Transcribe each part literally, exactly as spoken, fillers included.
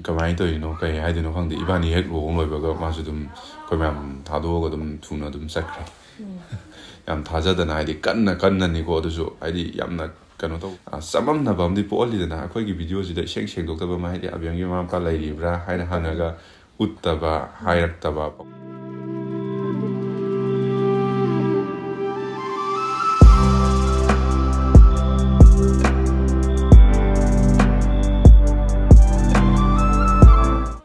ꯀꯃꯥꯏꯅ ꯇꯧꯔꯤꯅꯣ, ꯀꯩ ꯍꯥꯏꯗꯣꯏꯅꯣ ꯈꯪꯗꯦ꯫ ꯏꯕꯥꯅꯤ ꯍꯦꯛ ꯂꯨꯍꯣꯡ ꯂꯣꯏꯕꯒ ꯃꯥꯁꯨ ꯑꯗꯨꯝ ꯑꯩꯈꯣꯏ ꯃꯌꯥꯝ ꯊꯥꯗꯣꯛꯑꯒ ꯑꯗꯨꯝ ꯊꯨꯅ ꯑꯗꯨꯝ ꯆꯠꯈ꯭ꯔꯦ꯫ ꯌꯥꯝ ꯊꯥꯖꯗꯅ, ꯍꯥꯏꯗꯤ ꯀꯟꯅ ꯀꯟꯅꯅꯤꯀꯣ, ꯑꯗꯨꯁꯨ ꯍꯥꯏꯗꯤ ꯌꯥꯝꯅ ꯀꯩꯅꯣ ꯇꯧ ꯑ, ꯆꯃꯝꯅꯕ ꯑꯃꯗꯤ ꯄꯣꯛꯍꯜꯂꯤꯗꯅ꯫ ꯑꯩꯈꯣꯏꯒꯤ ꯚꯤꯗꯤꯑꯣꯁꯤꯗ ꯏꯁꯦꯡ ꯁꯦꯡꯗꯣꯛꯇꯕ ꯑꯃ, ꯍꯥꯏꯗꯤ ꯑꯕꯦꯝꯒꯤ ꯃꯃꯥ ꯃꯄꯥ ꯂꯩꯔꯤꯕ꯭ꯔꯥ ꯍꯥꯏꯅ ꯍꯪꯉꯒ ꯎꯠꯇꯕ, ꯍꯥꯏꯔꯛꯇꯕ꯫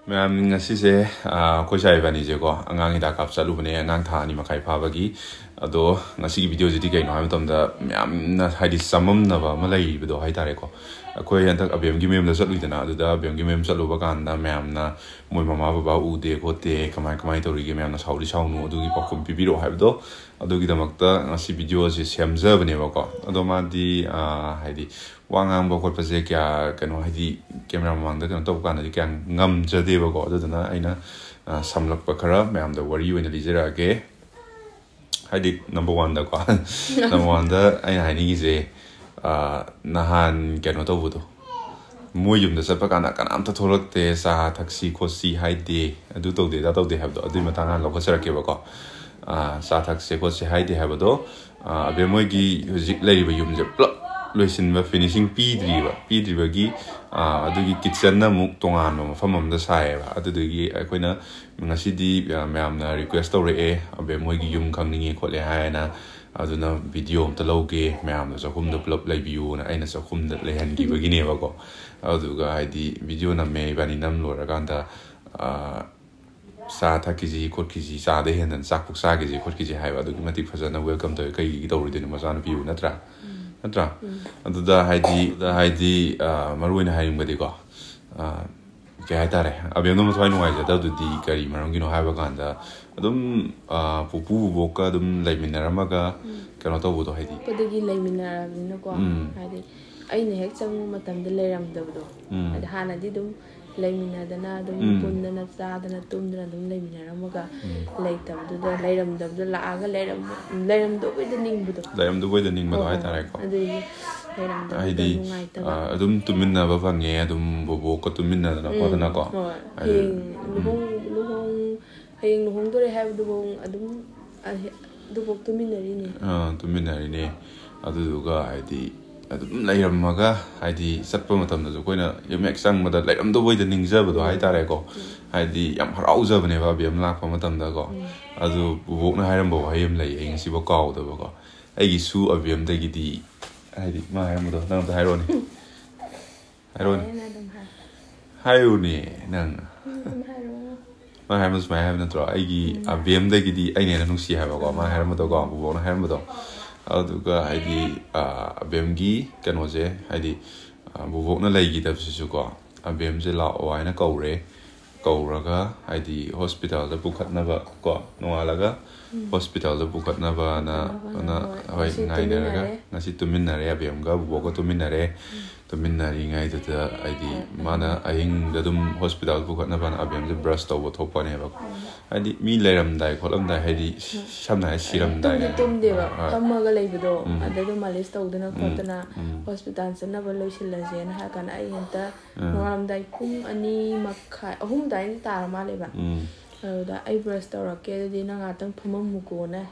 ꯃꯌꯥꯝ, ꯉꯁꯤꯁꯦ, ꯑ, ꯑꯩꯈꯣꯏ ꯁꯥꯏ ꯏꯕꯥꯅꯤꯁꯦꯀꯣ, ꯑꯉꯥꯡ ꯍꯤꯗꯥꯛ ꯀꯥꯞ ꯆꯠꯂꯨꯕꯅꯦ, ꯑꯉꯥꯡ ꯊꯥ ꯑꯅꯤ ꯃꯈꯥꯏ ꯐꯥꯕꯒꯤ꯫ ꯑꯗꯣ ꯉꯁꯤꯒꯤ ꯚꯤꯗꯤꯑꯣꯁꯤꯗꯤ ꯀꯩꯅꯣ ꯍꯥꯏꯕ ꯃꯇꯝꯗ, ꯃꯌꯥꯝꯅ ꯍꯥꯏꯗꯤ ꯆꯃꯝꯅꯕ ꯑꯃ ꯂꯩꯔꯤꯕꯗꯣ ꯍꯥꯏꯇꯥꯔꯦꯀꯣ꯫ ꯑꯩꯈꯣꯏ ꯍꯟꯗꯛ ꯑꯕꯦꯝꯒꯤ ꯃꯌꯨꯝꯗ ꯆꯠꯂꯨꯏꯗꯅ, ꯑꯗꯨꯗ ꯑꯕꯦꯝꯒꯤ ꯃꯌꯨꯝ ꯆꯠꯂꯨꯕ ꯀꯥꯟꯗ ꯃꯌꯥꯝꯅ ꯃꯣꯏ ꯃꯃꯥ ꯕꯕꯥ ꯎꯗꯦ ꯈꯣꯠꯇꯦ, ꯀꯃꯥꯏ ꯀꯃꯥꯏꯅ ꯇꯧꯔꯤꯒꯦ, ꯃꯌꯥꯝꯅ ꯁꯥꯎꯗꯤ ꯁꯥꯎꯅꯨ, ꯑꯗꯨꯒꯤ ꯄꯥꯎꯈꯨꯝ ꯄꯤꯕꯤꯔꯛꯑꯣ ꯍꯥꯏꯕꯗꯣ, ꯑꯗꯨꯒꯤꯗꯃꯛꯇ ꯉꯁꯤ ꯚꯤꯗꯤꯑꯣꯁꯦ ꯁꯦꯝꯖꯕꯅꯦꯕꯀꯣ꯫ ꯑꯗꯣ ꯃꯥꯗꯤ, ꯑ, ꯍꯥꯏꯗꯤ ꯋꯥ ꯉꯥꯡꯕ ꯈꯣꯠꯄꯁꯦ ꯀꯌꯥ ꯀꯩꯅꯣ, ꯍꯥꯏꯗꯤ ꯀꯦꯃꯦꯔꯥ ꯃꯃꯥꯡꯗ ꯀꯩꯅꯣ ꯇꯧꯕ ꯀꯥꯟꯗꯗꯤ ꯀꯌꯥ ꯉꯝꯖꯗꯦꯕꯀꯣ꯫ ꯑꯗꯨꯗꯨꯅ ꯑꯩꯅ, ꯑ, ꯁꯝꯂꯛꯄ ꯈꯔ ꯃꯌꯥꯝꯗ ꯋꯥꯔꯤ ꯑꯣꯏꯅ ꯂꯤꯖꯔꯛꯑꯒꯦ꯫ ꯍꯥꯏꯗꯤ ꯅꯝꯕꯔ ꯋꯥꯟꯗꯀꯣ, ꯅꯝꯕꯔ ꯋꯥꯟꯗ ꯑꯩꯅ ꯍꯥꯏꯅꯤꯡꯉꯤꯁꯦ, ꯑ, ꯅꯍꯥꯟ ꯀꯩꯅꯣ ꯇꯧꯕꯗꯣ, ꯃꯣꯏ ꯌꯨꯝꯗ ꯆꯠꯄ ꯀꯥꯟꯗ ꯀꯅꯥꯝꯇ ꯊꯣꯛꯂꯛꯇꯦ, ꯆꯥ ꯊꯛꯁꯤ ꯈꯣꯠꯁꯤ ꯍꯥꯏꯗꯦ, ꯑꯗꯨ ꯇꯧꯗꯦ ꯑꯗꯥ ꯇꯧꯗꯦ ꯍꯥꯏꯕꯗꯣ, ꯑꯗꯨꯒꯤ ꯃꯇꯥꯡ ꯍꯥꯟꯅ ꯂꯧꯈꯠꯆꯔꯛꯀꯦꯕꯀꯣ꯫ ꯑ, ꯆꯥ ꯊꯛꯁꯦ ꯈꯣꯠꯁꯦ ꯍꯥꯏꯗꯦ ꯍꯥꯏꯕꯗꯣ, ꯑ, ꯑꯕꯦꯝ ꯃꯣꯏꯒꯤ ꯍꯧꯖꯤꯛ ꯂꯩꯔꯤꯕ ꯌꯨꯝꯁꯦ ꯄꯨꯂꯞ ꯂꯣꯏꯁꯤꯟꯕ, ꯐꯤꯅꯤꯁꯤꯡ ꯄꯤꯗ꯭ꯔꯤꯕ, ꯄꯤꯗ꯭ꯔꯤꯕꯒꯤ, ꯑ, ꯑꯗꯨꯒꯤ ꯀꯤꯠꯆꯟꯅ ꯑꯃꯨꯛ ꯇꯣꯉꯥꯟꯕ ꯃꯐꯝ ꯑꯃꯗ ꯁꯥꯏꯌꯦꯕ꯫ ꯑꯗꯨꯗꯨꯒꯤ ꯑꯩꯈꯣꯏꯅ ꯉꯁꯤꯗꯤ, ꯑ, ꯃꯌꯥꯝꯅ ꯔꯤꯀ꯭ꯋꯦꯁ ꯇꯧꯔꯛꯑꯦ, ꯑꯕꯦꯝ ꯃꯣꯏꯒꯤ ꯌꯨꯝ ꯈꯪꯅꯤꯡꯉꯦ ꯈꯣꯠꯂꯦ ꯍꯥꯏꯅ, ꯑꯗꯨꯅ ꯚꯤꯗꯤꯑꯣ ꯑꯝꯇ ꯂꯧꯒꯦ, ꯃꯌꯥꯝꯗ ꯆꯥꯛꯈꯨꯝꯗ ꯄꯨꯂꯞ ꯂꯩꯕꯤꯌꯨꯅ ꯑꯩꯅ ꯆꯥꯛꯈꯨꯝꯗ ꯂꯩꯍꯟꯈꯤꯕꯒꯤꯅꯦꯕꯀꯣ꯫ ꯑꯗꯨꯗꯨꯒ ꯍꯥꯏꯗꯤ ꯚꯤꯗꯤꯑꯣ ꯅꯝꯃꯦ, ꯏꯕꯥꯅꯤ ꯅꯝ ꯂꯣꯏꯔꯀꯥꯟꯗ, ꯑ, ꯆꯥ ꯊꯛꯈꯤꯁꯤ ꯈꯣꯠꯈꯤꯁꯤ, ꯆꯥꯗꯩ ꯍꯦꯟꯗꯅ ꯆꯥꯛ ꯄꯨꯛ ꯆꯥꯈꯤꯁꯤ ꯈꯣꯠꯈꯤꯁꯤ ꯍꯥꯏꯕ, ꯑꯗꯨꯛꯀꯤ ꯃꯇꯤꯛ ꯐꯖꯅ ꯋꯦꯜꯀꯝ ꯇꯧꯋꯦ꯫ ꯀꯩꯒꯤ ꯇꯧꯔꯣꯏꯗꯣꯏꯅꯣ ꯃꯆꯥꯅꯨꯄꯤꯕꯨ, ꯅꯠꯇ꯭ꯔꯥ? ꯅꯠꯇ꯭ꯔꯥ? ꯑꯗꯨꯗ ꯍꯥꯏꯗꯤ, ꯑꯗꯨꯗ ꯍꯥꯏꯗꯤ, ꯑ, ꯃꯔꯨ ꯑꯣꯏꯅ ꯍꯥꯏꯅꯤꯡꯕꯗꯤꯀꯣ, ꯑ, ꯀꯩ ꯍꯥꯏꯇꯥꯔꯦ, ꯑꯕꯦꯝꯅ ꯃꯊ꯭ꯋꯥꯏ ꯅꯨꯡꯉꯥꯏꯖꯗꯕꯗꯨꯗꯤ ꯀꯔꯤ ꯃꯔꯝꯒꯤꯅꯣ ꯍꯥꯏꯕ ꯀꯥꯟꯗ, ꯑꯗꯨꯝ, ꯑ, ꯄꯨꯄꯨ ꯕꯣꯕꯣꯛꯀ ꯑꯗꯨꯝ ꯂꯩꯃꯤꯟꯅꯔꯝꯃꯒ ꯀꯩꯅꯣ ꯇꯧꯕꯗꯣ, ꯍꯥꯏꯗꯤ, ꯄꯣꯛꯄꯗꯒꯤ ꯂꯩꯃꯤꯟꯅꯔꯕꯅꯤꯅꯀꯣ, ꯎꯝ꯫ ꯍꯥꯏꯗꯤ ꯑꯩꯅ ꯍꯦꯛ ꯆꯪꯕ ꯃꯇꯝꯗ ꯂꯩꯔꯝꯗꯕꯗꯣ꯫ ꯎꯝ꯫ ꯍꯥꯏꯗꯤ ꯍꯥꯟꯅꯗꯤ ꯑꯗꯨꯝ ꯂꯩꯃꯤꯟꯅꯗꯅ, ꯑꯗꯨꯝ ꯎꯝ꯫ ꯄꯨꯟꯗꯅ ꯆꯥꯗꯅ ꯇꯨꯝꯗꯅ ꯑꯗꯨꯝ ꯂꯩꯃꯤꯟꯅꯔꯝꯃꯒ, ꯎꯝ꯫ ꯂꯩꯇꯕꯗꯨꯗ, ꯂꯩꯔꯝꯗꯕꯗꯣ ꯂꯥꯛꯑꯒ ꯂꯩꯔꯝ-, ꯂꯩꯔꯝꯗꯕꯩꯗ ꯅꯤꯡꯕꯗꯣ꯫ ꯂꯩꯔꯝꯗꯕꯩꯗ ꯅꯤꯡꯕꯗꯣ ꯍꯣꯏ, ꯍꯣꯏ꯫ ꯍꯥꯏꯇꯥꯔꯦꯀꯣ꯫ ꯑꯗꯨꯒꯤ ꯂꯩꯔꯝꯗꯕꯗꯣ ꯍꯥꯏꯗꯤ, ꯅꯨꯡꯉꯥꯏꯇꯕ꯫ ꯑ, ꯑꯗꯨꯝ ꯇꯨꯃꯤꯟꯅꯕ ꯐꯪꯉꯦ, ꯑꯗꯨꯝ ꯕꯣꯕꯣꯛꯀ ꯇꯨꯃꯤꯟꯅꯗꯅ ꯎꯝ, ꯈꯣꯠꯇꯅꯀꯣ꯫ ꯍꯣꯏ꯫ ꯍꯥꯏꯗꯤ, ꯍꯌꯦꯡ ꯎꯝ꯫ ꯂꯨꯍꯣꯡ-, ꯂꯨꯍꯣꯡ-, ꯍꯌꯦꯡ ꯂꯨꯍꯣꯡꯗꯣꯔꯦ ꯍꯥꯏꯕꯗꯨꯐꯥꯎ ꯑꯗꯨꯝ, ꯑ, ꯍꯦ-, ꯑꯗꯨꯐꯥꯎ ꯇꯨꯃꯤꯟꯅꯔꯤꯅꯦ꯫ ꯑ, ꯇꯨꯃꯤꯟꯅꯔꯤꯅꯦ꯫ ꯑꯗꯨꯗꯨꯒ ꯍꯥꯏꯗꯤ ꯑꯗꯨꯝ ꯂꯩꯔꯝꯃꯒ, ꯍꯥꯏꯗꯤ ꯆꯠꯄ ꯃꯇꯝꯗꯁꯨ ꯑꯩꯈꯣꯏꯅ ꯌꯨꯝ ꯍꯦꯛ ꯆꯪꯕꯗ ꯂꯩꯔꯝꯗꯕꯣꯏꯗ ꯅꯤꯡꯖꯕꯗꯣ ꯎꯝ꯫ ꯍꯥꯏꯇꯥꯔꯦꯀꯣ꯫ ꯎꯝ꯫ ꯍꯥꯏꯗꯤ ꯌꯥꯝ ꯍꯔꯥꯎꯖꯕꯅꯦꯕ ꯑꯕꯦꯝ ꯂꯥꯛꯄ ꯃꯇꯝꯗꯀꯣ꯫ ꯎꯝ꯫ ꯑꯗꯨ ꯕꯣꯕꯣꯛꯅ ꯍꯥꯏꯔꯝꯕ ꯋꯥꯍꯩ ꯑꯃ ꯂꯩꯌꯦ, ꯑꯩ ꯉꯁꯤꯐꯥꯎ ꯀꯥꯎꯗꯕꯀꯣ꯫ "ꯑꯩꯒꯤꯁꯨ ꯑꯕꯦꯝꯗꯒꯤꯗꯤ", ꯍꯥꯏꯗꯤ ꯃꯥ ꯍꯥꯏꯔꯝꯕꯗꯣ, ꯅꯪ ꯑꯝꯇ ꯍꯥꯏꯔꯛꯑꯣꯅꯦ꯫ ꯍꯥꯏꯔꯛꯑꯣꯅꯦ꯫ ꯌꯥꯔꯦ, ꯅꯪ ꯑꯗꯨꯝ ꯍꯥꯏ꯫ ꯍꯥꯏꯔꯨꯅꯦ ꯅꯪ꯫ ꯅꯪ ꯑꯗꯨꯝ ꯍꯥꯏꯔꯛꯑꯣ꯫ ꯃꯥ ꯍꯥꯏꯔꯝꯕ ꯁꯨꯃꯥꯏꯅ ꯍꯥꯏꯕ ꯅꯠꯇ꯭ꯔꯣ? "ꯑꯩꯒꯤ ꯎꯝ꯫ ꯑꯕꯦꯝꯗꯒꯤꯗꯤ ꯑꯩꯅ ꯍꯦꯟꯅ ꯅꯨꯡꯁꯤ", ꯍꯥꯏꯕꯀꯣ, ꯃꯥ ꯍꯥꯏꯔꯝꯕꯗꯣꯀꯣ, ꯕꯣꯕꯣꯛꯅ ꯍꯥꯏꯔꯝꯕꯗꯣ꯫ ꯑꯗꯨꯒ ꯍꯥꯏꯗꯤ, ꯑ, ꯑꯕꯦꯝꯒꯤ ꯀꯩꯅꯣꯁꯦ, ꯍꯥꯏꯗꯤ, ꯑ, ꯕꯣꯕꯣꯛꯅ ꯂꯩꯈꯤꯗꯕꯁꯤꯁꯨꯀꯣ, "ꯑꯕꯦꯝꯁꯦ ꯂꯥꯛꯑꯣ" ꯍꯥꯏꯅ ꯀꯧꯔꯦ꯫ ꯀꯧꯔꯒ ꯍꯥꯏꯗꯤ ꯍꯣꯁꯄꯤꯇꯥꯜꯗ ꯄꯨꯈꯠꯅꯕ ꯀꯣ, ꯅꯣꯡꯉꯥꯜꯂꯒ ꯎꯝ꯫ ꯍꯣꯁꯄꯤꯇꯥꯜꯗ ꯄꯨꯈꯠꯅꯕꯅ, ꯄꯨꯈꯠꯅꯕꯅ, ꯑꯅ, ꯍꯣꯏ, ꯍꯣꯏ, ꯉꯁꯤ ꯉꯥꯏꯅꯔꯒ, ꯇꯨꯃꯤꯟꯅꯔꯦ꯫ ꯉꯁꯤ ꯇꯨꯃꯤꯟꯅꯔꯦ ꯑꯕꯦꯝꯒ, ꯕꯣꯕꯣꯛꯀ ꯇꯨꯃꯤꯟꯅꯔꯦ꯫ ꯎꯝ꯫ ꯇꯨꯃꯤꯟꯅꯔꯤꯉꯩꯗꯨꯗ ꯍꯥꯏꯗꯤ ꯍꯣꯏ, ꯃꯥꯅ ꯎꯝ꯫ ꯑꯍꯤꯡꯗ ꯑꯗꯨꯝ ꯍꯣꯁꯄꯤꯇꯥꯜ ꯄꯨꯈꯠꯅꯕꯅ ꯑꯕꯦꯝꯁꯦ ꯕ꯭ꯔꯁ ꯇꯧꯕ ꯊꯣꯛꯄꯅꯦꯕ꯫ ꯎꯝ꯫ ꯍꯥꯏꯗꯤ ꯃꯤ ꯂꯩꯔꯝꯗꯥꯏ ꯈꯣꯠꯂꯝꯗꯥꯏ, ꯍꯥꯏꯗꯤ ꯎꯝ꯫ ꯁꯝꯅ ꯍꯥꯏꯔ ꯁꯤꯔꯝꯗꯥꯏ꯫ ꯇꯨꯝꯗꯤ ꯇꯨꯝꯗꯦꯕ, ꯍꯣꯏ꯫ ꯐꯝꯃꯒ ꯂꯩꯕꯗꯣ, ꯎꯝ꯫ ꯑꯗ ꯑꯗꯨꯝ ꯃꯥꯂꯤꯁ ꯇꯧꯗꯅ ꯎꯝ, ꯈꯣꯠꯇꯅ ꯎꯝ꯫ ꯍꯣꯁꯄꯤꯇꯥꯜ ꯆꯠꯅꯕ ꯂꯣꯏꯁꯤꯜꯂꯁꯦꯅ ꯍꯥꯏꯔ ꯀꯥꯟꯗ ꯑꯩ ꯍꯦꯛꯇ ꯎꯝ꯫ ꯅꯣꯡꯉꯥꯜꯂꯝꯗꯥꯏ ꯄꯨꯡ ꯑꯅꯤ ꯃꯈꯥꯏ, ꯑꯍꯨꯝ ꯑꯗꯨꯋꯥꯏꯗ ꯇꯥꯔ ꯃꯥꯜꯂꯦꯕ꯫ ꯎꯝ꯫ ꯑꯗꯨꯗ "ꯑꯩ ꯕ꯭ꯔꯁ ꯇꯧꯔꯛꯀꯦ, ꯑꯗꯨꯗꯤ ꯅꯪ ꯉꯥꯛꯇꯪ ꯐꯝꯃꯝꯃꯨꯀꯣꯅ",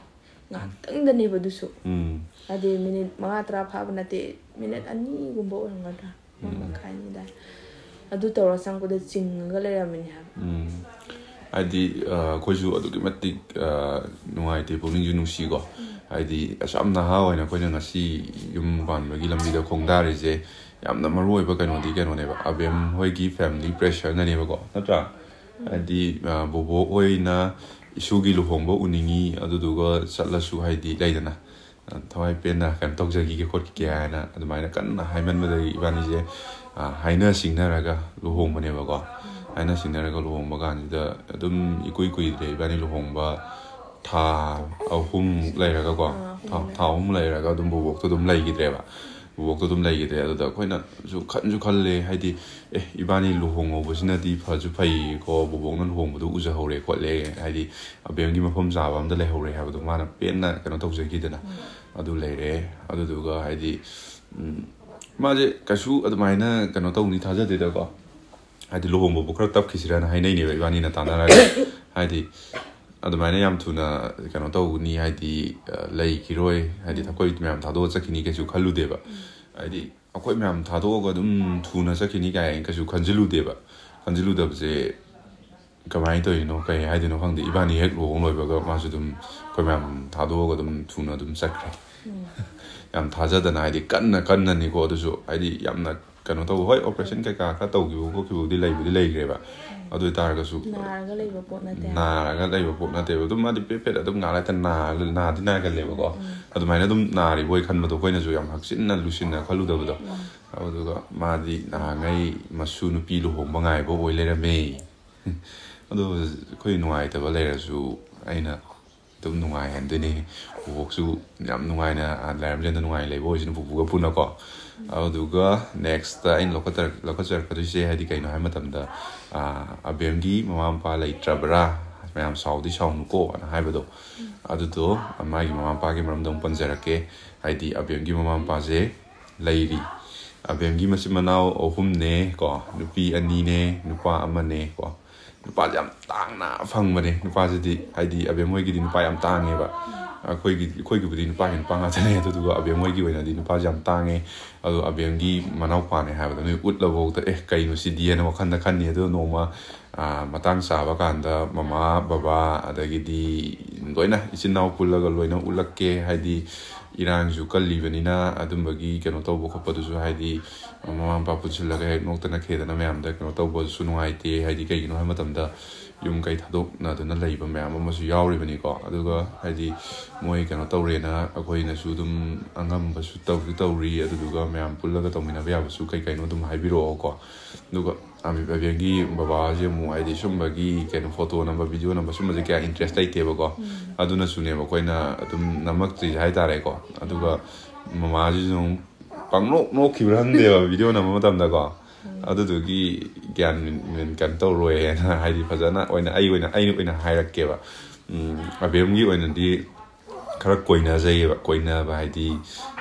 ꯉꯥꯛꯇꯪꯗꯅꯦꯕ ꯑꯗꯨꯁꯨ꯫ ꯎꯝ꯫ ꯍꯥꯏꯗꯤ ꯃꯤꯅꯤꯠ ꯃꯉꯥ ꯇꯔꯥ ꯐꯥꯕ ꯅꯠꯇꯦ, ꯃꯤꯅꯤꯠ ꯑꯅꯤꯒꯨꯝꯕ ꯑꯣꯏꯔꯝꯒꯗ꯭ꯔꯥ, ꯑꯃ ꯎꯝ꯫ ꯃꯈꯥꯏ ꯑꯅꯤ ꯑꯗꯨꯋꯥꯏ꯫ ꯑꯗꯨ ꯇꯧꯔ ꯆꯪꯉꯛꯄꯗ ꯆꯤꯡꯉꯒ ꯂꯩꯔꯝꯃꯤꯅꯦ ꯍꯥꯏꯕ꯫ ꯎꯝ꯫ ꯍꯥꯏꯗꯤ, ꯑ, ꯑꯩꯈꯣꯏꯁꯨ ꯑꯗꯨꯛꯀꯤ ꯃꯇꯤꯛ, ꯑ, ꯅꯨꯡꯉꯥꯏꯇꯦ, ꯄꯨꯛꯅꯤꯡꯁꯨ ꯅꯨꯡꯁꯤꯀꯣ꯫ ꯎꯝ꯫ ꯍꯥꯏꯗꯤ ꯑꯁꯨꯛ ꯌꯥꯝ ꯅꯍꯥ ꯑꯣꯏꯅ ꯑꯩꯈꯣꯏꯅ ꯉꯁꯤ ꯌꯨꯝ ꯄꯥꯟꯕꯒꯤ ꯂꯝꯕꯤꯗ ꯈꯣꯡꯗꯥꯔꯤꯁꯦ ꯌꯥꯝꯅ ꯃꯔꯨ ꯑꯣꯏꯕ ꯀꯩꯅꯣꯗꯤ ꯀꯩꯅꯣꯅꯦꯕ, ꯑꯕꯦꯝ ꯍꯣꯏꯒꯤ ꯐꯦꯃꯤꯂꯤ ꯄ꯭ꯔꯦꯁꯔꯅꯅꯦꯕꯀꯣ, ꯅꯠꯇ꯭ꯔꯥ? ꯎꯝ꯫ ꯍꯥꯏꯗꯤ, ꯑ, ꯕꯣꯕꯣꯛ ꯍꯣꯏꯅ ꯏꯁꯨꯒꯤ ꯂꯨꯍꯣꯡꯕ ꯎꯅꯤꯡꯉꯤ, ꯑꯗꯨꯗꯨꯒ ꯆꯠꯂꯁꯨ ꯍꯥꯏꯗꯤ ꯂꯩꯗꯅ, ꯊꯋꯥꯏ ꯄꯦꯟꯅ ꯀꯩꯅꯣ ꯇꯧꯖꯈꯤꯒꯦ ꯈꯣꯠꯈꯤꯒꯦ ꯍꯥꯏꯅ ꯑꯗꯨꯃꯥꯏꯅ ꯀꯟꯅ ꯍꯥꯏꯃꯟꯕꯗꯒꯤ ꯏꯕꯥꯅꯤꯁꯦ, ꯑ, ꯍꯥꯏꯅ ꯁꯤꯡꯅꯔꯒ ꯂꯨꯍꯣꯡꯕꯅꯦꯕꯀꯣ꯫ ꯍꯥꯏꯅ ꯁꯤꯡꯅꯔꯒ ꯂꯨꯍꯣꯡꯕ ꯀꯥꯟꯁꯤꯗ ꯑꯗꯨꯝ ꯏꯀꯨꯏ ꯀꯨꯏꯗ꯭ꯔꯦ ꯏꯕꯥꯅꯤ ꯂꯨꯍꯣꯡꯕ, ꯊꯥ ꯑꯍꯨꯝꯃꯨꯛ ꯂꯩꯔꯒꯀꯣ, ꯑꯥ, ꯑꯍꯨꯝ ꯊꯥ, ꯂꯩꯔꯦ꯫ ꯊꯥ ꯑꯍꯨꯝ ꯂꯩꯔꯒ ꯑꯗꯨꯝ ꯕꯣꯕꯣꯛꯇꯣ ꯑꯗꯨꯝ ꯂꯩꯈꯤꯗ꯭ꯔꯦꯕ꯫ ꯕꯣꯕꯣꯛꯇꯣ ꯑꯗꯨꯝ ꯂꯩꯈꯤꯗ꯭ꯔꯦ꯫ ꯑꯗꯨꯗ ꯑꯩꯈꯣꯏꯅꯁꯨ ꯈꯟꯁꯨ ꯈꯜꯂꯦ, ꯍꯥꯏꯗꯤ, "ꯑꯦ, ꯏꯕꯥꯅꯤ ꯂꯨꯍꯣꯡꯍꯧꯕꯁꯤꯅꯗꯤ ꯐꯁꯨ ꯐꯩꯀꯣ, ꯕꯣꯕꯣꯛꯅ ꯂꯨꯍꯣꯡꯕꯗꯣ ꯎꯖꯍꯧꯔꯦ ꯈꯣꯠꯂꯦ", ꯍꯥꯏꯗꯤ ꯑꯕꯦꯝꯒꯤ ꯃꯐꯝ ꯆꯥꯕ ꯑꯝꯗ ꯂꯩꯍꯧꯔꯦ ꯍꯥꯏꯕꯗꯣ ꯃꯥꯅ ꯄꯦꯟꯅ ꯀꯩꯅꯣ ꯇꯧꯖꯈꯤꯗꯅ꯫ ꯎꯝ꯫ ꯑꯗꯨ ꯂꯩꯔꯦ꯫ ꯑꯗꯨꯗꯨꯒ ꯍꯥꯏꯗꯤ ꯎꯝ, ꯃꯥꯁꯦ ꯀꯩꯁꯨ ꯑꯗꯨꯃꯥꯏꯅ ꯀꯩꯅꯣ ꯇꯧꯅꯤ ꯊꯥꯖꯗꯦꯗꯀꯣ꯫ ꯍꯥꯏꯗꯤ ꯂꯨꯍꯣꯡꯕꯕꯨ ꯈꯔ ꯇꯞꯈꯤꯁꯤꯔꯅ ꯍꯥꯏꯅꯩꯅꯦꯕ ꯏꯕꯥꯅꯤꯅ ꯇꯥꯟꯅꯔꯒ꯫ ꯍꯥꯏꯗꯤ ꯑꯗꯨꯃꯥꯏꯅ ꯌꯥꯝ ꯊꯨꯅ ꯀꯩꯅꯣ ꯇꯧꯒꯅꯤ, ꯍꯥꯏꯗꯤ, ꯑ, ꯂꯩꯈꯤꯔꯣꯏ, ꯍꯥꯏꯗꯤ ꯑꯩꯈꯣꯏ ꯃꯌꯥꯝ ꯊꯥꯗꯣꯛꯑ ꯆꯠꯈꯤꯅꯤ ꯀꯩꯁꯨ ꯈꯜꯂꯨꯗꯦꯕ꯫ ꯍꯥꯏꯗꯤ ꯑꯩꯈꯣꯏ ꯃꯌꯥꯝ ꯊꯥꯗꯣꯛꯑꯒ ꯑꯗꯨꯝ ꯊꯨꯅ ꯆꯠꯈꯤꯅꯤ ꯀꯥꯏꯅ ꯀꯩꯁꯨ ꯈꯟꯖꯤꯜꯂꯨꯗꯦꯕ꯫ ꯈꯟꯖꯤꯜꯂꯨꯗꯕꯁꯦ ꯀꯃꯥꯏꯅ ꯇꯧꯔꯤꯅꯣ, ꯀꯩ ꯍꯥꯏꯗꯣꯏꯅꯣ ꯈꯪꯗꯦ꯫ ꯏꯕꯥꯅꯤ ꯍꯦꯛ ꯂꯨꯍꯣꯡ ꯂꯣꯏꯕꯒ ꯃꯥꯁꯨ ꯑꯗꯨꯝ ꯑꯩꯈꯣꯏ ꯃꯌꯥꯝ ꯊꯥꯗꯣꯛꯑꯒ ꯑꯗꯨꯝ ꯊꯨꯅ ꯑꯗꯨꯝ ꯆꯠꯈ꯭ꯔꯦ꯫ ꯌꯥꯝ ꯊꯥꯖꯗꯅ, ꯍꯥꯏꯗꯤ ꯀꯟꯅ ꯀꯟꯅꯅꯤꯀꯣ, ꯑꯗꯨꯁꯨ ꯍꯥꯏꯗꯤ ꯌꯥꯝꯅ ꯀꯩꯅꯣ ꯇꯧꯕ, ꯍꯣꯏ, operation ꯀꯩꯀꯥ ꯈꯔ ꯇꯧꯈꯤꯕ ꯈꯣꯠꯈꯤꯕꯕꯨꯗꯤ ꯂꯩꯕꯨꯗꯤ ꯂꯩꯈ꯭ꯔꯦꯕ꯫ ꯑꯗꯨ ꯑꯣꯏꯇꯥꯔꯒꯁꯨ ꯅꯥꯔꯒ ꯂꯩꯕ ꯄꯣꯠ ꯅꯠꯇꯦ꯫ ꯅꯥꯔꯒ ꯂꯩꯕ ꯄꯣꯠ ꯅꯠꯇꯦꯕ꯫ ꯑꯗꯨꯝ ꯃꯥꯗꯤ ꯄꯦꯠ ꯄꯦꯠ ꯑꯗꯨꯝ ꯉꯥꯏꯍꯥꯛ ꯂꯩꯇꯅ ꯅꯥ-, ꯅꯥꯗꯤ ꯅꯥꯒꯜꯂꯦꯕꯀꯣ꯫ ꯑꯗꯨꯃꯥꯏꯅ ꯑꯗꯨꯝ ꯅꯥꯔꯤꯕꯣꯏ ꯈꯟꯕꯗꯣ ꯑꯩꯈꯣꯏꯅꯁꯨ ꯌꯥꯝ ꯍꯛꯆꯤꯟꯅ ꯂꯨꯁꯤꯟꯅ ꯈꯜꯂꯨꯗꯕꯗꯣ꯫ ꯑꯗꯨꯗꯨꯒ ꯃꯥꯗꯤ ꯅꯍꯥꯟꯉꯩ ꯃꯁꯨ ꯅꯨꯄꯤ ꯂꯨꯍꯣꯡꯕ ꯉꯥꯏꯕ ꯑꯣꯏ ꯂꯩꯔꯝꯃꯦ꯫ ꯑꯗꯣ ꯑꯩꯈꯣꯏ ꯅꯨꯡꯉꯥꯏꯇꯕ ꯂꯩꯔꯁꯨ ꯑꯩꯅ ꯑꯗꯨꯝ ꯅꯨꯡꯉꯥꯏꯍꯟꯗꯣꯏꯅꯦ꯫ ꯕꯣꯕꯣꯛꯁꯨ ꯌꯥꯝ ꯅꯨꯡꯉꯥꯏꯅ, ꯑꯥ, ꯂꯥꯏꯔꯝꯂꯦꯟꯗ ꯅꯨꯡꯉꯥꯏꯅ ꯂꯩꯕ ꯑꯣꯏꯁꯅꯨ ꯄꯨꯄꯨꯒ ꯄꯨꯟꯅꯀꯣ꯫ ꯑꯗꯨꯗꯨꯒ next ꯑꯩꯅ ꯂꯧꯈꯠꯆꯔꯛ-, ꯂꯧꯈꯠꯆꯔꯛꯀꯗꯣꯏꯁꯦ ꯍꯥꯏꯗꯤ ꯀꯩꯅꯣ ꯍꯥꯏꯕ ꯃꯇꯝꯗ, ꯑꯥ, ꯑꯕꯦꯝꯒꯤ ꯃꯃꯥ ꯃꯄꯥ ꯂꯩꯇ꯭ꯔꯕ꯭ꯔꯥ? ꯃꯌꯥꯝ ꯁꯥꯎꯗꯤ ꯁꯥꯎꯅꯨꯀꯣ ꯑꯅ ꯍꯥꯏꯕꯗꯣ꯫ ꯑꯗꯨꯗꯣ ꯃꯥꯒꯤ ꯃꯃꯥ ꯃꯄꯥꯒꯤ ꯃꯔꯝꯗ ꯑꯃꯨꯛ ꯄꯟꯖꯔꯛꯀꯦ꯫ ꯍꯥꯏꯗꯤ ꯑꯕꯦꯝꯒꯤ ꯃꯃꯥ ꯃꯄꯥꯁꯦ ꯂꯩꯔꯤ꯫ ꯑꯕꯦꯝꯒꯤ ꯃꯆꯤꯟ ꯃꯅꯥꯎ ꯑꯍꯨꯝꯅꯦ ꯀꯣ, ꯅꯨꯄꯤ ꯑꯅꯤꯅꯦ, ꯅꯨꯄꯥ ꯑꯃꯅꯦ ꯀꯣ꯫ ꯅꯨꯄꯥꯁꯦ ꯌꯥꯝ ꯇꯥꯡꯅ ꯐꯪꯕꯅꯦ꯫ ꯅꯨꯄꯥꯁꯤꯗꯤ ꯍꯥꯏꯗꯤ ꯑꯕꯦꯝ ꯍꯣꯏꯒꯤꯗꯤ ꯅꯨꯄꯥ ꯌꯥꯝ ꯇꯥꯡꯉꯦꯕ꯫ ꯑꯩꯈꯣꯏꯒꯤ, ꯑꯩꯈꯣꯏꯒꯤꯕꯨꯗꯤ ꯅꯨꯄꯥꯒꯤ ꯅꯨꯄꯥ ꯉꯥꯛꯇꯅꯦ, ꯑꯗꯨꯗꯨꯒ ꯑꯕꯦꯝ ꯍꯣꯏꯒꯤ ꯑꯣꯏꯅꯗꯤ ꯅꯨꯄꯥꯁꯦ ꯌꯥꯝ ꯇꯥꯡꯉꯦ꯫ ꯑꯗꯣ ꯑꯕꯦꯝꯒꯤ ꯃꯅꯥꯎꯄꯥꯅꯦ ꯍꯥꯏꯕꯗ ꯅꯣꯏ ꯎꯠꯂꯐꯥꯎꯗ "ꯑꯦ, ꯀꯩꯅꯣ ꯁꯤꯗꯤ?" ꯍꯥꯏꯅ ꯋꯥꯈꯜꯗ ꯈꯟꯅꯤ꯫ ꯑꯗꯣ ꯅꯣꯡꯃ, ꯑꯥ, ꯃꯇꯥꯡ ꯆꯥꯕ ꯀꯥꯟꯗ ꯃꯃꯥ, ꯕꯕꯥ, ꯑꯗꯒꯤꯗꯤ ꯂꯣꯏꯅ ꯏꯆꯤꯟ ꯏꯅꯥꯎ ꯄꯨꯜꯂꯒ ꯂꯣꯏꯅ ꯎꯠꯂꯛꯀꯦ꯫ ꯍꯥꯏꯗꯤ ꯏꯔꯥꯡꯁꯨ ꯀꯜꯂꯤꯕꯅꯤꯅ ꯑꯗꯨꯝꯕꯒꯤ ꯀꯩꯅꯣ ꯇꯧꯕ ꯈꯣꯠꯄꯗꯨꯁꯨ, ꯍꯥꯏꯗꯤ ꯃꯃꯥ ꯃꯄꯥ ꯄꯨꯟꯁꯤꯜꯂꯒ ꯍꯦꯛ ꯅꯣꯛꯇꯅ ꯈꯦꯗꯅ ꯃꯌꯥꯝꯗ ꯀꯩꯅꯣ ꯇꯧꯕꯁꯨ ꯅꯨꯡꯉꯥꯏꯇꯦ꯫ ꯍꯥꯏꯗꯤ ꯀꯩꯒꯤꯅꯣ ꯍꯥꯏꯕ ꯃꯇꯝꯗ ꯌꯨꯝ ꯀꯩ ꯊꯥꯗꯣꯛꯅꯗꯨꯅ ꯂꯩꯕ ꯃꯌꯥꯝ ꯑꯃꯁꯨ ꯌꯥꯎꯔꯤꯕꯅꯤꯀꯣ꯫ ꯑꯗꯨꯒ ꯍꯥꯏꯗꯤ ꯃꯣꯏ ꯀꯩꯅꯣ ꯇꯧꯔꯦꯅ ꯑꯩꯈꯣꯏꯅꯁꯨ ꯑꯗꯨꯝ ꯑꯉꯝꯕꯁꯨ ꯇꯧꯁꯨ ꯇꯧꯔꯤ꯫ ꯑꯗꯨꯗꯨꯒ ꯃꯌꯥꯝ ꯄꯨꯜꯂꯒ ꯇꯧꯃꯤꯟꯅꯕ ꯌꯥꯕꯁꯨ ꯀꯩ ꯀꯩꯅꯣ ꯑꯗꯨꯝ ꯍꯥꯏꯕꯤꯔꯛꯑꯣꯀꯣ꯫ ꯑꯗꯨꯒ ꯑꯕꯦꯝꯒꯤ ꯕꯕꯥꯁꯦ ꯑꯃꯨꯛ ꯍꯥꯏꯗꯤ ꯁꯨꯝꯕꯒꯤ ꯀꯩꯅꯣ, ꯐꯣꯇꯣ ꯅꯝꯕ, ꯚꯤꯗꯤꯑꯣ ꯅꯝꯕ ꯁꯨꯝꯕꯁꯦ ꯀꯌꯥ interest ꯂꯩꯇꯦꯕꯀꯣ꯫ ꯑꯗꯨꯅꯁꯨꯅꯦꯕ ꯑꯩꯈꯣꯏꯅ ꯑꯗꯨꯝ ꯅꯝꯃꯛꯇ꯭ꯔꯤꯁꯦ ꯍꯥꯏꯇꯥꯔꯦꯀꯣ꯫ ꯑꯗꯨꯒ ꯃꯃꯥꯁꯤꯁꯨ ꯑꯗꯨꯝ ꯄꯪꯅꯣꯛ ꯅꯣꯛꯈꯤꯕ꯭ꯔꯥ ꯈꯪꯗꯦꯕ ꯚꯤꯗꯤꯑꯣ ꯅꯝꯕ ꯃꯇꯝꯗꯀꯣ꯫ ꯑꯗꯨꯗꯨꯒꯤ ꯒ꯭ꯌꯥꯟ ꯃꯦꯟ, ꯃꯦꯟ ꯀꯩꯅꯣ ꯇꯧꯔꯣꯏꯅ ꯍꯥꯏꯗꯤ ꯐꯖꯅ ꯑꯣꯏꯅ ꯑꯩ ꯑꯣꯏꯅ, ꯑꯩ ꯑꯣꯏꯅ ꯍꯥꯏꯔꯛꯀꯦꯕ꯫ ꯎꯝ, ꯑꯕꯦꯝꯒꯤ ꯑꯣꯏꯅꯗꯤ ꯈꯔ ꯀꯣꯏꯅꯖꯩꯌꯦꯕ꯫ ꯀꯣꯏꯅꯕ ꯍꯥꯏꯗꯤ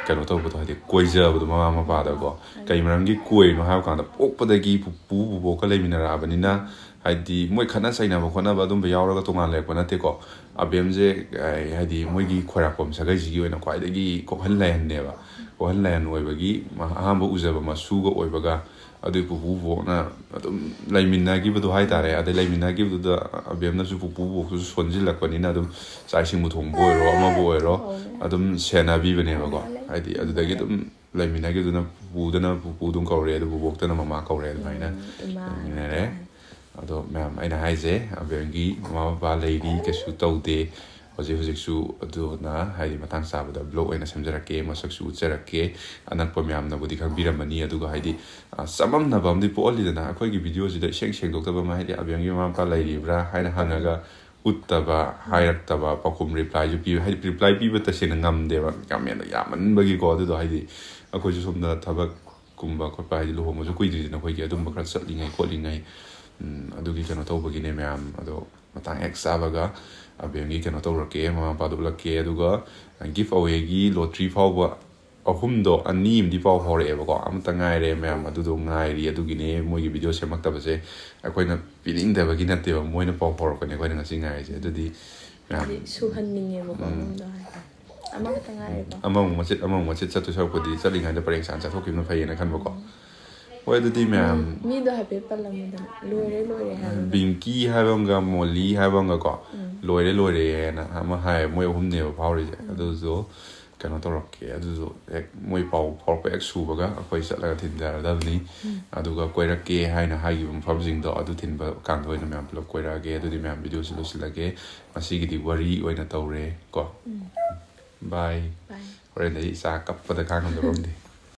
ꯀꯩꯅꯣ ꯇꯧꯕꯗꯣ, ꯍꯥꯏꯗꯤ ꯀꯣꯏꯖꯕꯗꯣ ꯃꯃꯥ ꯃꯄꯥꯗꯀꯣ꯫ ꯀꯩ ꯃꯔꯝꯒꯤ ꯀꯣꯏꯔꯤꯅꯣ ꯍꯥꯏꯕ ꯀꯥꯟꯗ, ꯄꯣꯛꯄꯗꯒꯤ ꯄꯨꯄꯨ ꯄꯨꯕꯣꯛꯀ ꯂꯩꯃꯤꯟꯅꯔꯛꯑꯕꯅꯤꯅ, ꯍꯥꯏꯗꯤ ꯃꯣꯏ ꯈꯠꯅ ꯆꯩꯅꯕ ꯈꯣꯠꯅꯕ ꯑꯗꯨꯝꯕ ꯌꯥꯎꯔꯒ ꯇꯣꯉꯥꯟ ꯂꯩꯔꯛꯄ ꯅꯠꯇꯦꯀꯣ꯫ ꯑꯕꯦꯝꯁꯦ, ꯑꯩ, ꯍꯥꯏꯗꯤ ꯃꯣꯏꯒꯤ ꯈꯣꯏꯔꯥꯛꯄꯝ ꯁꯥꯒꯩꯁꯤꯒꯤ ꯑꯣꯏꯅ ꯈ꯭ꯋꯥꯏꯗꯒꯤ ꯀꯣꯛꯍꯟ ꯂꯥꯏꯍꯟꯅꯦꯕ꯫ ꯀꯣꯛꯍꯟ ꯂꯥꯏꯍꯟ ꯑꯣꯏꯕꯒꯤ ꯃꯍ-, ꯑꯍꯥꯟꯕ ꯎꯖꯕ ꯃꯁꯨꯒ ꯑꯣꯏꯕꯒ, ꯑꯗꯨꯒꯤ ꯄꯨꯄꯨ ꯕꯣꯛꯅ ꯑꯗꯨꯝ ꯂꯩꯃꯤꯟꯅꯈꯤꯕꯗꯣ ꯍꯥꯏꯇꯥꯔꯦ꯫ ꯑꯗꯩ ꯂꯩꯃꯤꯟꯅꯈꯤꯕꯗꯨꯗ ꯑꯕꯦꯝꯅꯁꯨ ꯄꯨꯄꯨ ꯕꯣꯛꯇꯨꯁꯨ ꯁꯣꯟꯖꯤꯜꯂꯛꯄꯅꯤꯅ, ꯑꯗꯨꯝ ꯆꯥꯛ ꯏꯁꯤꯡꯕꯨ ꯊꯣꯡꯕ ꯑꯣꯏꯔꯣ, ꯑꯃꯕꯨ ꯑꯣꯏꯔꯣ, ꯑꯗꯨꯝ ꯁꯦꯟꯅꯕꯤꯕꯅꯦꯕꯀꯣ꯫ ꯍꯥꯏꯗꯤ ꯑꯗꯨꯗꯒꯤ ꯑꯗꯨꯝ ꯂꯩꯃꯤꯟꯅꯈꯤꯕꯗꯨꯅ ꯄꯨꯄꯨꯗꯅ ꯄꯨꯄꯨ ꯑꯗꯨꯝ ꯀꯧꯔꯦ, ꯑꯗꯨ ꯕꯣꯛꯇꯅ ꯃꯃꯥ ꯀꯧꯔꯦ, ꯑꯗꯨꯃꯥꯏꯅ ꯂꯩꯃꯤꯟꯅꯔꯦ꯫ ꯑꯗꯣ ꯃꯌꯥꯝ, ꯑꯩꯅ ꯍꯥꯏꯁꯦ, ꯑꯕꯦꯝꯒꯤ ꯃꯃꯥ ꯃꯄꯥ ꯂꯩꯔꯤ, ꯀꯩꯁꯨ ꯇꯧꯗꯦ꯫ ꯍꯧꯖꯤꯛ ꯍꯧꯖꯤꯛꯁꯨ꯫ ꯑꯗꯨꯅ ꯍꯥꯏꯗꯤ ꯃꯇꯥꯡ ꯆꯥꯕꯗ ꯕ꯭ꯂꯣꯛ ꯑꯣꯏꯅ ꯁꯦꯝꯖꯔꯛꯀꯦ, ꯃꯁꯛꯁꯨ ꯎꯠꯆꯔꯛꯀꯦ꯫ ꯑꯅꯛꯄ ꯃꯌꯥꯝꯅꯕꯨꯗꯤ ꯈꯪꯕꯤꯔꯝꯃꯅꯤ꯫ ꯑꯗꯨꯒ ꯍꯥꯏꯗꯤ, ꯑ, ꯆꯃꯝꯅꯕ ꯑꯃꯗꯤ ꯄꯣꯛꯍꯜꯂꯤꯗꯅ, ꯑꯩꯈꯣꯏꯒꯤ ꯚꯤꯗꯤꯑꯣꯁꯤꯗ ꯏꯁꯦꯡ ꯁꯦꯡꯗꯣꯛꯇꯕ ꯑꯃ, ꯍꯥꯏꯗꯤ ꯑꯕꯦꯝꯒꯤ ꯃꯃꯥ ꯃꯄꯥ ꯂꯩꯔꯤꯕ꯭ꯔꯥ ꯍꯥꯏꯅ ꯍꯪꯉꯒ ꯎꯠꯇꯕ, ꯍꯥꯏꯔꯛꯇꯕ, ꯄꯥꯎꯈꯨꯝ ꯔꯤꯄ꯭ꯂꯥꯏꯁꯨ ꯄꯤꯕ, ꯍꯥꯏꯗꯤ ꯔꯤꯄ꯭ꯂꯥꯏ ꯄꯤꯕ ꯇꯁꯦꯡꯅ ꯉꯝꯗꯦꯕ, ꯀꯃꯦꯟꯗꯣ ꯌꯥꯝꯃꯟꯕꯒꯤꯀꯣ꯫ ꯑꯗꯨꯗꯣ ꯍꯥꯏꯗꯤ ꯑꯩꯈꯣꯏꯁꯨ ꯁꯣꯝꯗ ꯊꯕꯛ ꯀꯨꯝꯕ ꯈꯣꯠꯄ, ꯍꯥꯏꯗꯤ ꯂꯨꯍꯣꯡꯕꯁꯨ ꯀꯨꯏꯗ꯭ꯔꯤꯗꯅ ꯑꯩꯈꯣꯏꯒꯤ, ꯑꯗꯨꯝꯕ ꯈꯔ ꯆꯠꯂꯤꯉꯩ ꯈꯣꯠꯂꯤꯉꯩ, ꯎꯝ, ꯑꯗꯨꯒꯤ ꯀꯩꯅꯣ ꯇꯧꯕꯒꯤꯅꯦ ꯃꯌꯥꯝ꯫ ꯑꯗꯣ ꯃꯇꯥꯡ ꯍꯦꯛ ꯆꯥꯕꯒ ꯑꯕꯦꯝꯒꯤ ꯀꯩꯅꯣ ꯇꯧꯔꯛꯀꯦ, ꯃꯃꯥ ꯃꯄꯥꯗ ꯎꯠꯂꯛꯀꯦ꯫ ꯑꯗꯨꯒ ꯒꯤꯐ ꯑꯋꯦꯒꯤ ꯂꯣꯇ꯭ꯔꯤ ꯐꯥꯎꯕ ꯑꯍꯨꯝꯗꯣ, ꯑꯅꯤ ꯑꯃꯗꯤ ꯄꯥꯎ ꯐꯥꯎꯔꯛꯑꯦꯕꯀꯣ, ꯑꯃꯇ ꯉꯥꯏꯔꯦ ꯃꯌꯥꯝ, ꯑꯗꯨꯗꯣ ꯉꯥꯏꯔꯤ꯫ ꯑꯗꯨꯒꯤꯅꯦ ꯃꯣꯏꯒꯤ ꯚꯤꯗꯤꯑꯣ ꯁꯦꯝꯃꯛꯇꯕꯁꯦ꯫ ꯑꯩꯈꯣꯏꯅ ꯄꯤꯅꯤꯡꯗꯕꯒꯤ ꯅꯠꯇꯦꯕ, ꯃꯣꯏꯅ ꯄꯥꯎ ꯐꯥꯎꯔꯛꯄꯅꯦ ꯑꯩꯈꯣꯏꯅ ꯉꯁꯤ ꯉꯥꯏꯔꯤꯁꯦ꯫ ꯑꯗꯨꯗꯤ ꯃꯌꯥꯝ, ꯍꯥꯏꯗꯤ ꯁꯨꯍꯟꯅꯤꯡꯉꯦꯕꯀꯣ, ꯎꯝ, ꯑꯗꯣꯝꯗꯣ ꯍꯥꯏꯇꯥꯔꯦ꯫ ꯑꯃꯈꯛꯇ ꯉꯥꯏꯔꯦꯀꯣ꯫ ꯑꯃꯃꯨꯛ ꯃꯆꯤꯠ, ꯑꯃꯃꯨꯛ ꯃꯆꯤꯠ ꯆꯠꯇꯣꯏ ꯁꯔꯨꯛꯄꯨꯗꯤ ꯆꯠꯂꯤꯉꯩꯗ ꯄꯔꯦꯡ ꯁꯥꯟꯅ ꯆꯠꯊꯣꯛꯈꯤꯕꯅ ꯐꯩꯌꯦꯅ ꯈꯟꯕꯀꯣ꯫ ꯍꯣꯏ, ꯑꯗꯨꯗꯤ ꯃꯌꯥꯝ, ꯃꯤꯗꯣ ꯍꯥꯏꯐꯦꯠ ꯄꯜꯂꯝꯃꯨꯗꯅ, ꯂꯣꯏꯔꯦ, ꯂꯣꯏꯔꯦ ꯍꯥꯏꯕꯗꯣ꯫ ꯕꯤꯡꯀꯤ ꯍꯥꯏꯕ ꯑꯃꯒ, ꯃꯣꯂꯤ ꯍꯥꯏꯕ ꯑꯃꯒ ꯀꯣ, ꯎꯝ꯫ ꯂꯣꯏꯔꯦ, ꯂꯣꯏꯔꯦ ꯍꯥꯏꯅ ꯑꯃ ꯍꯥꯏ, ꯃꯣꯏ ꯑꯍꯨꯝꯅꯦꯕ ꯐꯥꯎꯔꯤꯁꯦ꯫ ꯎꯝ꯫ ꯑꯗꯨꯁꯨ ꯀꯩꯅꯣ ꯇꯧꯔꯛꯀꯦ, ꯑꯗꯨꯁꯨ ꯍꯦꯛ ꯃꯣꯏ ꯄꯥꯎ ꯐꯥꯎꯔꯛꯄ ꯍꯦꯛ ꯁꯨꯕꯒ ꯑꯩꯈꯣꯏ ꯆꯠꯂꯒ ꯊꯤꯟꯖꯔꯗꯕꯅꯤ꯫ ꯎꯝ꯫ ꯑꯗꯨꯒ ꯀꯣꯏꯔꯛꯀꯦ ꯍꯥꯏꯅ ꯍꯥꯏꯈꯤꯕ ꯃꯐꯝꯁꯤꯡꯗꯣ, ꯑꯗꯨ ꯊꯤꯟꯕ ꯀꯥꯟꯗ ꯑꯣꯏꯅ ꯃꯌꯥꯝ ꯄꯨꯂꯞ ꯀꯣꯏꯔꯛꯑꯒꯦ꯫ ꯑꯗꯨꯗꯤ ꯃꯌꯥꯝ, ꯚꯤꯗꯤꯑꯣꯁꯤ ꯂꯣꯏꯁꯤꯜꯂꯒꯦ꯫ ꯉꯁꯤꯒꯤꯗꯤ ꯋꯥꯔꯤ ꯑꯣꯏꯅ ꯇꯧꯔꯦ ꯀꯣ꯫ ꯎꯝ꯫ ꯕꯥꯏ꯫ ꯕꯥꯏ꯫ ꯍꯣꯔꯦꯟꯗꯤ ꯑꯩ ꯏꯆꯥ ꯀꯞꯄꯗ ꯈꯥꯡꯉꯝꯗꯕ ꯑꯃꯗꯤ꯫